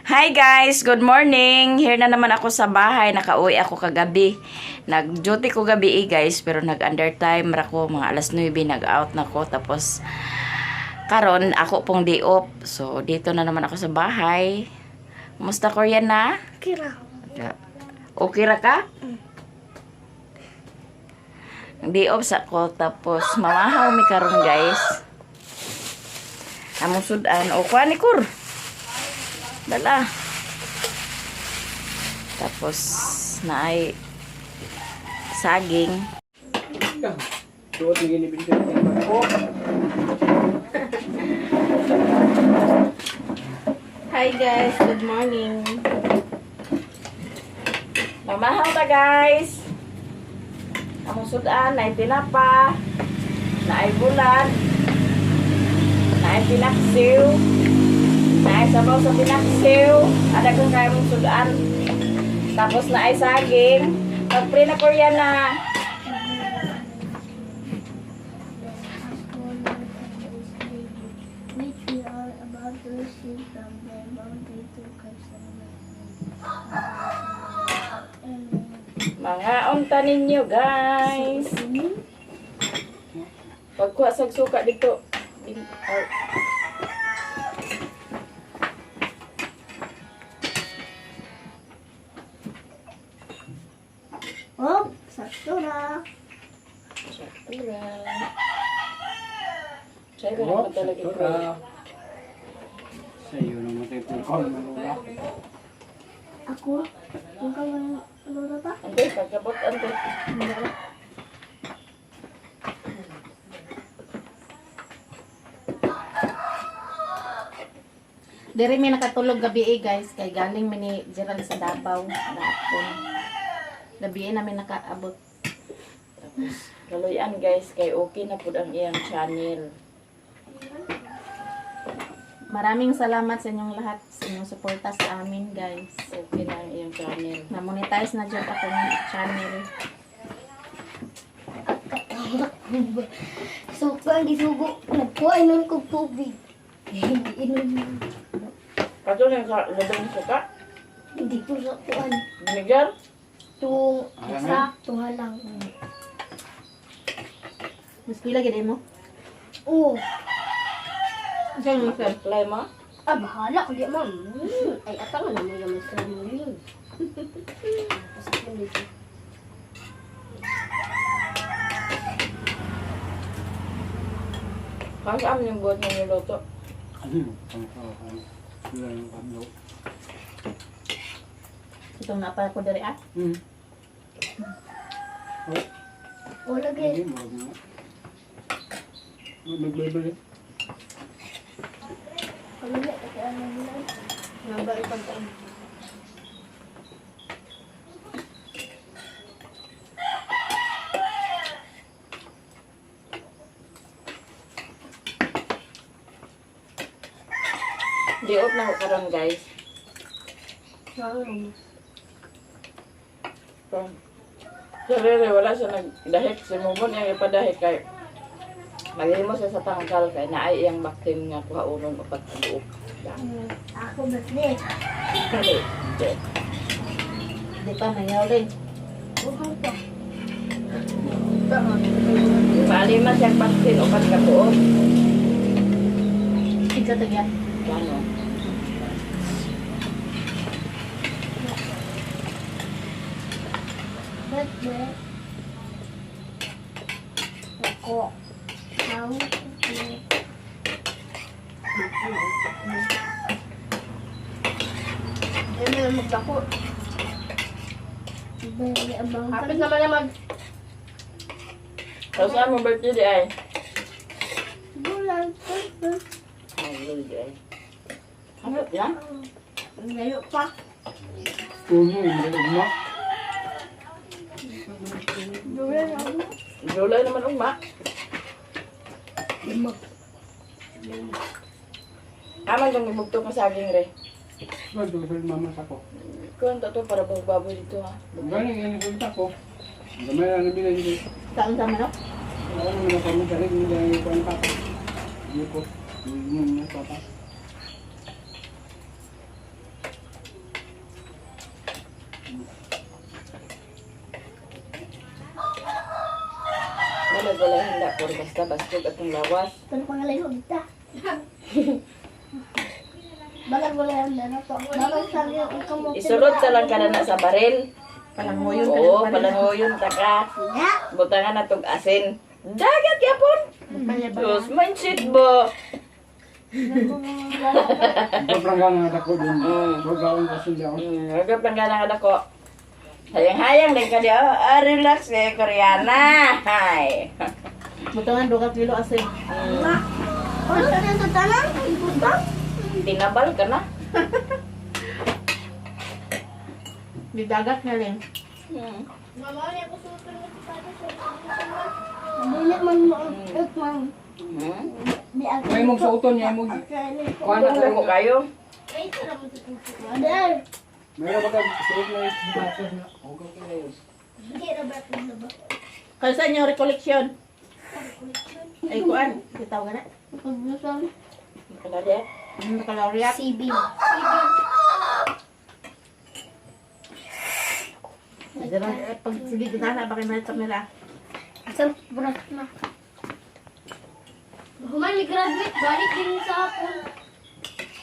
Hi guys, good morning. Here na naman ako sa bahay. Nakauwi ako kagabi. Nag-duty ko gabi guys, pero nag-undertime ra ko mga alas 9 nag-out na ko tapos karon ako pong day off. So dito na naman ako sa bahay. Kumusta Korean na? Kira. Okay ra ka? Day off sa ko tapos mamahaw mi karon guys. Among sudan o kuha ni Kur. Dala. Tapos naay saging. Hi guys, good morning. Mamahaw ta guys. Among sudan naay tinapa, naay bulan, naay pinaksiw. Naay sabaw sa pinaksiw, ada kang kaya mong sudan. Tapos naay saging. Pag-pre na Korean na. Which we are about to receive from the bounty to Mga unta ninyo guys. Pagkuha sa suka dito. Oh, sakto na. Saktura. Sa'yo ka naman talaga ito. Sa'yo naman tayo pulkol, malula. Ako? Yung kawang lura pa? Ante, pagkabot ante. Diri mi nakatulog gabi guys, kay galing mi ni Gerald sa Davao gahapon. Gabi namin nakaabot. Tapos, kaloyan guys, kay okay na po ang iyang channel. Maraming salamat sa inyong lahat sa inyong suporta sa amin guys. Okay na ang iyang channel. Na-monetize na dyan akong channel. So, kung gisugo, nagkuha inon kong tubig. Hindi inon. Kato na yung suka? Hindi ko sa kuhan. Vinegar? Tung isa, tuhalang. Mas pila gid mo? Oo. Diyan mo sir. Apply mo? Ah, bahala ka di ma'am. Ay, atang na mo yung mas mo yun. Pasok dito. Kasi amin yung buhat ng niluto. Ano yun? Sila yung kamyo. Itong napal ko diri ah. O, lagi. Hindi, marag mo. Nagbibili. Kamila, kasi ano nila. Namba ipang taan. Di off na ko karon guys. Sarili, wala siya nagdahik. Simubon niya ipadahik kay maghimo siya sa tangkal kay naay iyang vaccine nga kuhaunon o pagkabuok. Ako bakit? Dili. Di pa mayaw rin. Bukan pa. Bali man siyang vaccine o pagkabuok. Ikaw tagyan. Ano? Bakit? Ako. Ang Ay mo magdako. bali abang Hapit naman na mag Tapos saan mo birthday di ay? bulan. Ay, di ay. Ano yan? Ngayon pa. Puno, hindi mo. Bulan ako. July naman ugma. Aman kang ibugto ka saging re. Ba't ito sa mama sa ko? Kung to para baboy dito ha. Galing yan yung sulta ko. Gamay na nabila dito. saan sa manok? Wala naman ako magaling. Hindi yung kuwan pa. Hindi ko. Papa. Balag wala handa ko basta bastog atong lawas. Ano pangalan ko dito? Balag wala yung dana to. Balag sa iyo ang kamote. Isulod sa lang kada na sa baril. Palangoyon Oo, palangoyon taka. Ya. Butangan na tong asin. Dagat yapon. Bayad ba? Diyos, mindset ba? Sobrang gana ako din. Sobrang kasi ako. Ragap lang ganang ko. Hayang-hayang din ka di. Relax eh, Koreana. Hay. Butangan 2 kilo asin. Ano sa iyo sa tanan? Butang. Tinabal ka na. Di dagat nga rin. Dili man mo ut man. Di ako. May mong suoton niya mo. Kuha na Ano ko kayo? Mother. Meron ba ka suot na batas na? Okay kayo. Hindi ra ba ba? Kaya sa inyo recollection? Ay, kuan. Bitaw ka na. Pagbusan. Ano di? Ano nakalawriyak? CB. Pag sige ko na, bakit na ito nila? Asal berat na. Human ni graduate balik din sa hapon.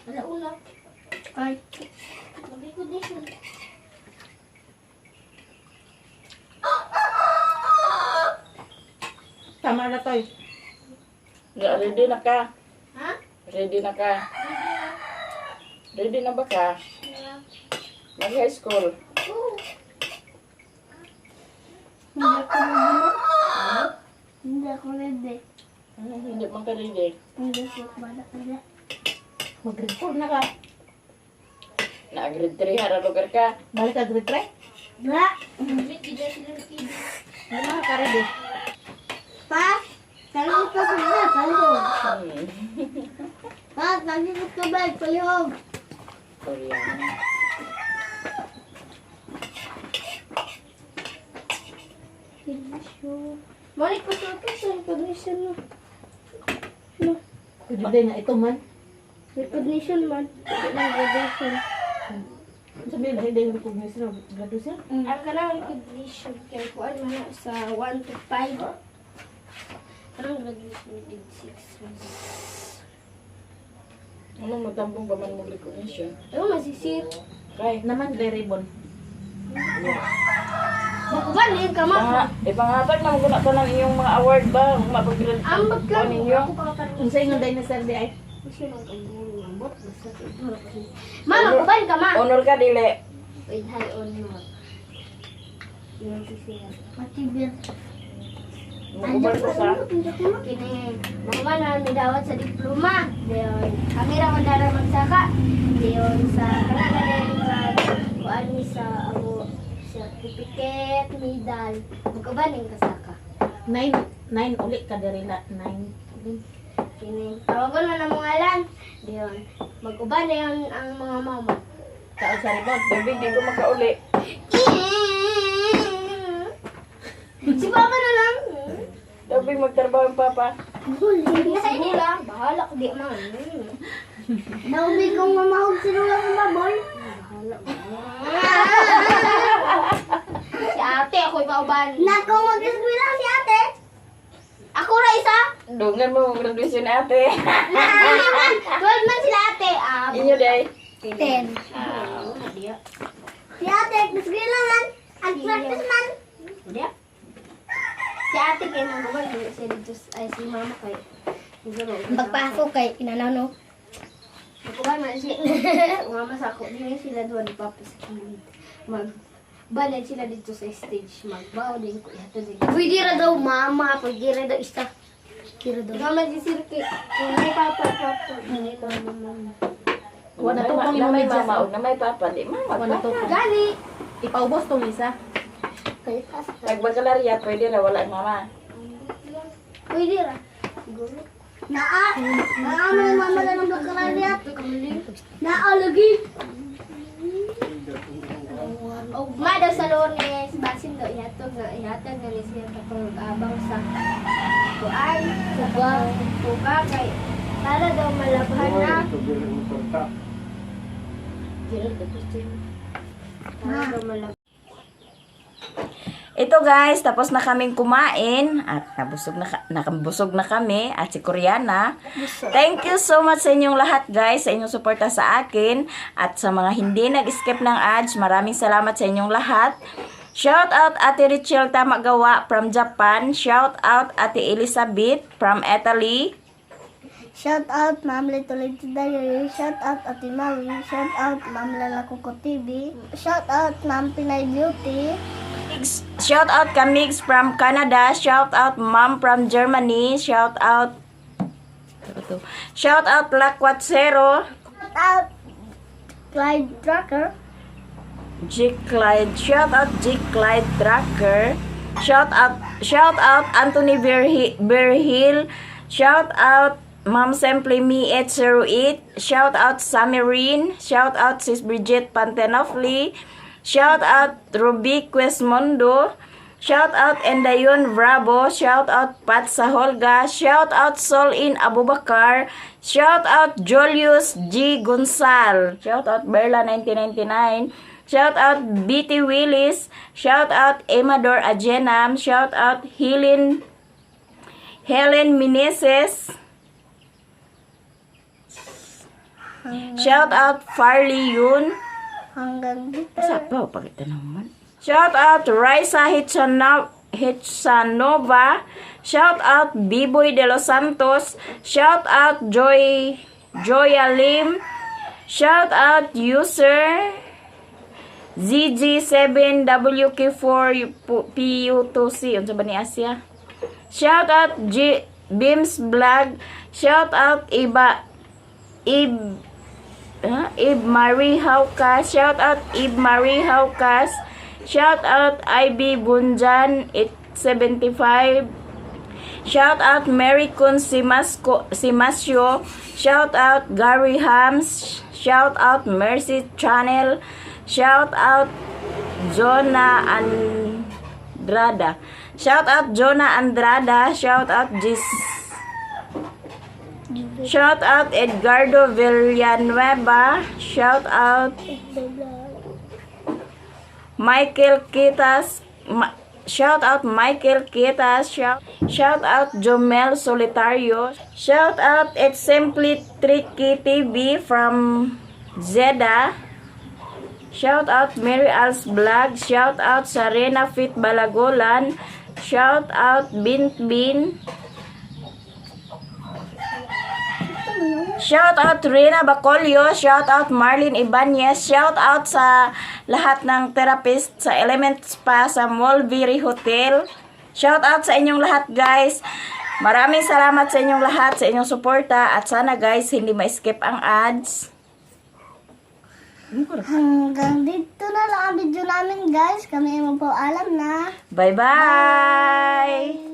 Wala una. Ay. Sabi ko din. Tama na to eh. Ready na ka? Ha? Ready na ka? Ready na ba ka? Mag-high school. Hindi ako ready. Hindi ako ready. Hindi man ka ready. Hindi ko bala kaya. Mag-grade 4 na ka. Na-grade 3 hara lugar ka. Balik ka grade 3? Wala. Hindi sila ready. Ano mga ka-ready? Pa, talikod ka ba? Talikod. Pa, talikod ka ba? Palihog. Koreana. Balik ko sa akin sa recognition mo. Pwede din na ito man. Recognition man. Hindi lang graduation. Sabihin na hindi yung recognition of graduation. Ang kanang recognition kay kuan man sa 1 to 5. Kanang graduation din 6. Ano matambong ba man mo recognition? Ano masisir? Kay, Naman gray ribbon. Bakuban din ka ma. ipangatag na maguna to ng inyong mga award ba? Kung mapag-grade Ang ko magkano ninyo. ako pa ka. Kung sa inyo dinosaur di ay. Kasi lang ang gulo ng bot basta ito. Ma, makuban ka ma. Honor ka, dili. Wait, hi on mo. Yung sisiya. Pati bir. Magubal ko sa... Kini, mga na midawat sa diploma. Diyon, kami ra man dara magsaka. Diyon sa kanang sa kuan ni sa amo certificate, medal. Magkaban ning kasaka. 9 ulit ka diri la 9. Kini, tawagon na ng mga alan. Diyon, mag-uban na yun ang mga mama. Kao sa ribbon. Baby, di ko makauli. Si Papa na lang. Baby, magtrabaho yung papa. Sigula, bahala ko di man. Naumi kong mamahog si Lula sa baboy. Si ate, ako'y pauban. Nako, mag-eskwila si ate. Ako ra isa. Dungan mo graduation ni ate. 12 man sila ate. Inyo, day. 10. Si ate, eskwila man. Ang practice man. Dia. Si ate kay nang gawal si Diyos ay si mama kay. Magpasok kay inanano. Kuha na si mama sa ako. Di sila doon ni Papa sa kilid. Balad sila dito sa stage. Magbaw din ko. Yato din. Pwede ra daw mama, pwede ra daw isa. Kira daw. Gama si Sirki. Kung may Papa. Ganito naman. Wala to pang na may imong mama o na may papa. Di mama. Wala to pang. Gani. Ipaubos tong isa. Pag-baccalaureate, pwede na wala ang mama. Pwede ra. Siguro. Naa may mama na ng bakalariat. Naa lagi. Ma daw sa Lourdes, basin daw ihatod na ni siya kapag abang sa kuan, sa buka kay para daw malabhan na. Para daw malabhan. Ito guys, tapos na kaming kumain at nakabusog na kami at si Koreana. Thank you so much sa inyong lahat guys, sa inyong suporta sa akin at sa mga hindi nag-skip ng ads. Maraming salamat sa inyong lahat. Shout out Ate Richel Tamagawa from Japan. Shout out Ate Elizabeth from Italy. Shout out Ma'am Little Diary. Shout out Ate Maui. Shout out Ma'am Lalakuko TV. Shout out Ma'am Pinay Beauty. Shout out Kamix from Canada. Shout out Mom from Germany. Shout out Lakwatsero. Shout out Clyde Trucker. G. Clyde. Shout out G. Clyde Tracker. Shout out Anthony Berhill. Shout out Mom Simply Me 808. Shout out Samirine. Shout out Sis Bridget Pantenofli. Shout out Ruby Quesmondo. Shout out Endayon Bravo. Shout out Pat Saholga. Shout out Solin Abubakar. Shout out Julius G. Gonzal. Shout out Berla 1999. Shout out BT Willis. Shout out Emador Ajenam. Shout out Helen Meneses. Shout out Farley Yun. Hanggang dito. Sabaw, pakita naman. Shout out Raisa Hitsanova. Shout out Biboy de los Santos. Shout out Joya Lim. Shout out user ZG7WK4PU2C. Unsa ba ni Asia? Shout out Beams Vlog. Shout out Ib Marie Haukas. Shout out Ib Marie Haukas. Shout out IB Bunjan 875. Shout out Mary Kun Simasyo. Shout out Gary Hams. Shout out Mercy Channel. Shout out Jonah Andrada. Shout out Jonah Andrada. Shout out Shout out Edgardo Villanueva. Shout out Michael Kitas. Shout out Michael Kitas. Shout out Jomel Solitario. Shout out It's Simply Tricky TV from Zeda. Shout out Mary Al's Vlog. Shout out Sarena Fit Balagolan. Shout out Bin. Shout out Rina Bacolio. Shout out Marlene Ibanez. Shout out sa lahat ng therapist sa Element Spa sa Mulberry Hotel. Shout out sa inyong lahat guys. Maraming salamat sa inyong lahat, sa inyong suporta. At sana guys, hindi ma-skip ang ads. Hanggang dito na lang ang video namin guys. Kami ay magpaalam na. Bye-bye!